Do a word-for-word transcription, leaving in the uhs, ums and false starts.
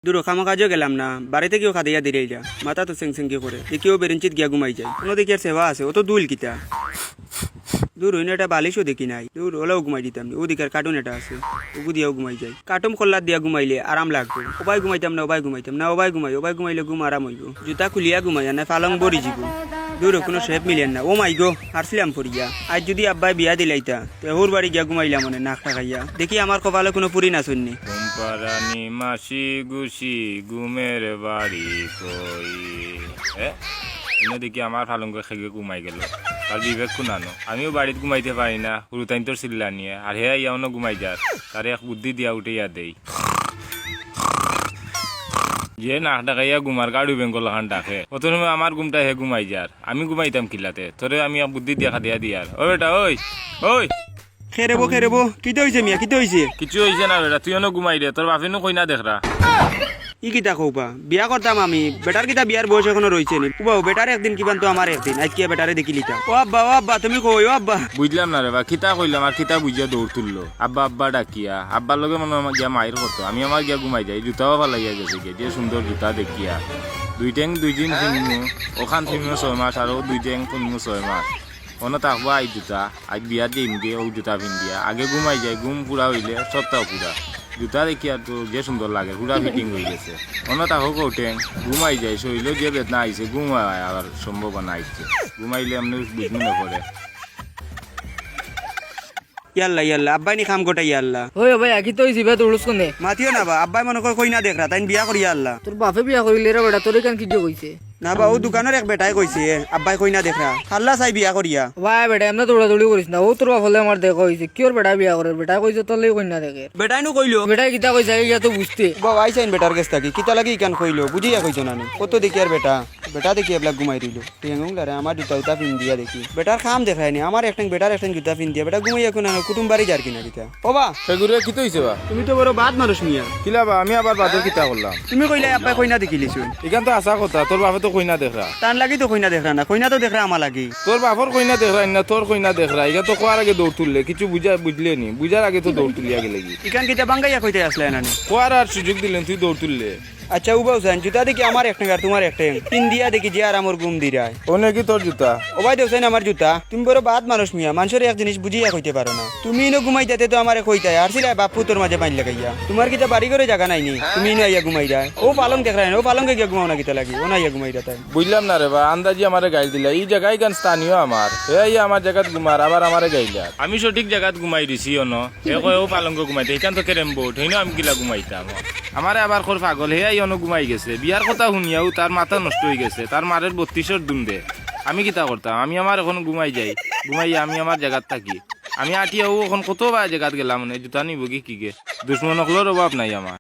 দুরো, কামো কাজো গেলাম না, বাড়ি থাকিও কাদাইয়া দিরাইলা, মাথা তো সেং সেং করে। দেখি অউ বেরেঞ্চিত গিয়া ঘুমাই যাই। কুনু দেখি আর সেবা আছে, অত দুল কিতা? দুরো, ইনো একটা বালিশও দেখি নাই। দুরো, অলাও ঘুমাই দিতাম নি। অউ দেখি আর কার্টুন এটা আছে, অগু দিয়াও ঘুমাই যাই। কার্টুন কল্লাত দিয়া ঘুমাইলে আরাম লাগবো। অবায় ঘুমাইতাম না, অবায় ঘুমাইতাম না, অবায় ঘুমাই, অবায় ঘুমাইলে ঘুম আরাম অইবো। জুতা খুলিয়া ঘুমাই, আর না পালং ভরি যিবো। দুরো, কুনু শেপ মিলের না। ও মাই গো, হারছিলাম পড়িয়া। আইজ যুদি আব্বায় বিয়া দিলাইতা, তে হউর বাড়ি গিয়া ঘুমাইলাম অনে নাক টাকাইয়া। দেখি আমার কপালো কুনু ফুরি নাচইন নি। ঘুম পাড়ানি মাসি গুছি ঘুমের বাড়ি কই? এ? ইনো দেখি আমার পালঙ্গ খেগে ঘুমাই গেল। তার বিবেক কুনানো? আমিও বাড়িত ঘুমাইতে পারি না, হুরুতাইন্তর চিল্লা নিয়ে। আর হে আইয়া অনো ঘুমাই যার। তারে এক বুদ্ধি দিয়া উঠাইয়া দেই। যে নাক ডাকাইয়া ঘুমার, গাড়ু বেঙ্গল লাখান ডাকে। অত সময় আমার ঘুমটা হে ঘুমাই যার। আমি ঘুমাইতাম কিলাতে? তোরে আমি এক বুদ্ধি দিয়া কাদাইয়া দিয়ার। ও বেটা, ওই, ওই। কে রেবো, কে রেবো? কিতা অইছে মিয়া, কিতা অইছে? কিচ্ছু অইছে না বেটা, তুই অনো ঘুমাই রে, তোর বাপে নু কইনা দেখরা। ই কিতা কও বা? বিয়া করতাম আমি, বেটার কিতা বিয়ার বয়স এখনো রইছে নি? উবাও, বেটার একদিন কিবান তো আমার একদিন, আইজকিয়া বেটারে দেখিলিতাম। ও আব্বা, ও আব্বা, তুমি কই, ও আব্বা? বুঝলাম না রে বা, কিতা কইলাম আর কিতা বুঝিয়া দৌড় তুললো? আব্বা, আব্বা ডাকিয়া, আব্বার লগে মনো অয় আমার গিয়া মাইর করতো। আমি আমার গিয়া ঘুমাই যাই, জুতাও ফালাইয়া গেছে গিয়া, যে সুন্দর জুতা দেখিয়া। দুই ঠেং দুই দিন ফিনমু, অখান ফিনমু ছয় মাস, আর অউ দুই ঠেং ফিনমু ছয় মাস। অনো থাকবো আইজ জুতা, আইজ বিয়াত যাইমুগি অউ জুতা ফিন্দিয়া। আগে ঘুমাই যাই, ঘুম পুরা অইলে সবতা পুরা। জুতা দেখিয়া তো যে সুন্দর লাগে, পুরা ফিটিং অইগেছে। অনো থাকো কও ঠেং, ঘুমাই যাই, শরীলো যে বেদনা আইছে, ঘুমাই আবার সম্ভাবনা আইছে। ঘুমাইলে এমনে বুঝমু না পরে। ইয়াল্লা, ইয়াল্লা, আব্বায় নি কাম গোটা ইয়াল্লা। ওই, ও ভাই, আকি তো ওই জিবা দৌড়স কোনে? মাতিও না বা, আব্বায় মনো কয় কইনা দেখরা, তাইন বিয়া করিয়া আল্লা। তোর বাপে বিয়া করিলে রে বেটা, তোর ইখান কিতা কইছে? না বা, অউ দোকানর এক বেটায় কইছে, আব্বায় কইনা দেখরা। হাল্লা চাই বিয়া করিয়া। ওয়াই বেটা, এমনে দৌড়াদৌড়ি করিস না। অউ তোর বাপর লগে আমার দেখা অইছে। কিওর বেটায় বিয়া করের? বেটায় কইছে তোর লাগি কইনা দেখের। বেটায় নু কইলো? বেটায় কিতা কইছে, আগে গিয়া তো বুঝতে। বাবা, আইছইন বেটার গেছ থাকি। কিতা লাগি ইখান কইলো? বুঝিয়া কইতো না নু। কত দেখি আর বেটা। বেটা দেখি এবলা ঘুমাই রইলো। ঠেং উংলারে আমার জুতা উতা ফিন্দিয়া দেখি। বেটার কাম দেখরায় নি, আমার এক ঠেং বেটার এক ঠেং জুতা ফিন্দিয়া। বেটা ঘুমাইয়া কুনানো, কুটুম বাড়ি যার কিনা কিতা? ও বা! সেগুরে কিতা অইছে বা? তুমি তো বড় বাদ মানুষ মিয়া। কিলা বা, আমি আবার বাদর কিতা করলাম? তুমি কইলায় আব্বায় কইনা দেখিলিছইন। ইখান তো হাছা কথা, তোর বাপে তো কইনা দেখরা। তান লাগি তো কইনা দেখরা না, কইনা তো দেখরা আমার লাগি। তোর বাপর কইনা দেখরা না, তোর কইনা দেখরা। ইখান তো কওয়ার আগে দৌড় তুললে, কিছু বুঝা, বুঝলে নি, বুঝার আগে তো দৌড় তুলিয়া গেলে গি। ইখান কিতা বাঙ্গাইয়া কইতে আসলে না নি? কওয়ার আর সুযোগ দিলে না, তুই দৌড় তুললে। আচ্ছা, উবাও চাইন, জুতা দেখি আমার এক ঠেং আর তুমার এক ঠেং। ফিন্দিয়া দেখি যে আরামর ঘুম দিরায়। অনে কি তোর জুতা? ও ভাই, দেও চাইন আমার জুতা। তুমি বড় বাদ মানুষ মিয়া, মানষরে এক জিনিস বুঝিয়া কইতে পারো না। তুমি ইনো ঘুমাইতায় তে তো আমারে কইতায়, আর ছিলায় বাপ পুতর মাঝে বাইন লাগাইয়া। তুমার কিতা বাড়ি ঘরে জাগা নাই নি? তুমি ইনো আইয়া ঘুমাইরায়। অউ পালং দেখরায় না, অউ পালঙ্গে গিয়া ঘুমাও না কিতা লাগি? অনো আইয়া ঘুমাইরায় তাইন। বুঝলাম না রে বা, আন্দাজি আমারে গাইল দিলা। ই জাগা ইখান স্থানীয় আমার। হে আইয়া আমার জাগাত ঘুমার, আবার আমারে গাইলার। আমি সঠিক জাগাত ঘুমাই দিছি অনো। হে কয় অউ পালঙ্গ ঘুমাইতে, ইখান তো ক্যারেম বোর্ড, হেইনো আমি কিলা ঘুমাইতাম? আমারে আবার কর পাগল, হে আইয়া অনো ঘুমাই গেছে। বিয়ার কথা হুনিয়াউ তার মাথা নষ্ট অইগেছে, তার মারের বত্রিশর দুন্দে। আমি কিতা করতাম? আমি আমার অখন ঘুমাই যাই, ঘুমাইয়া আমি আমার জাগাত থাকি। আমি আটিয়াউ অখন কত বা জাগাত গেলাম, মানে জুতা নিবোগি কিগে? দুশমন অকলর অভাব নাই আমার।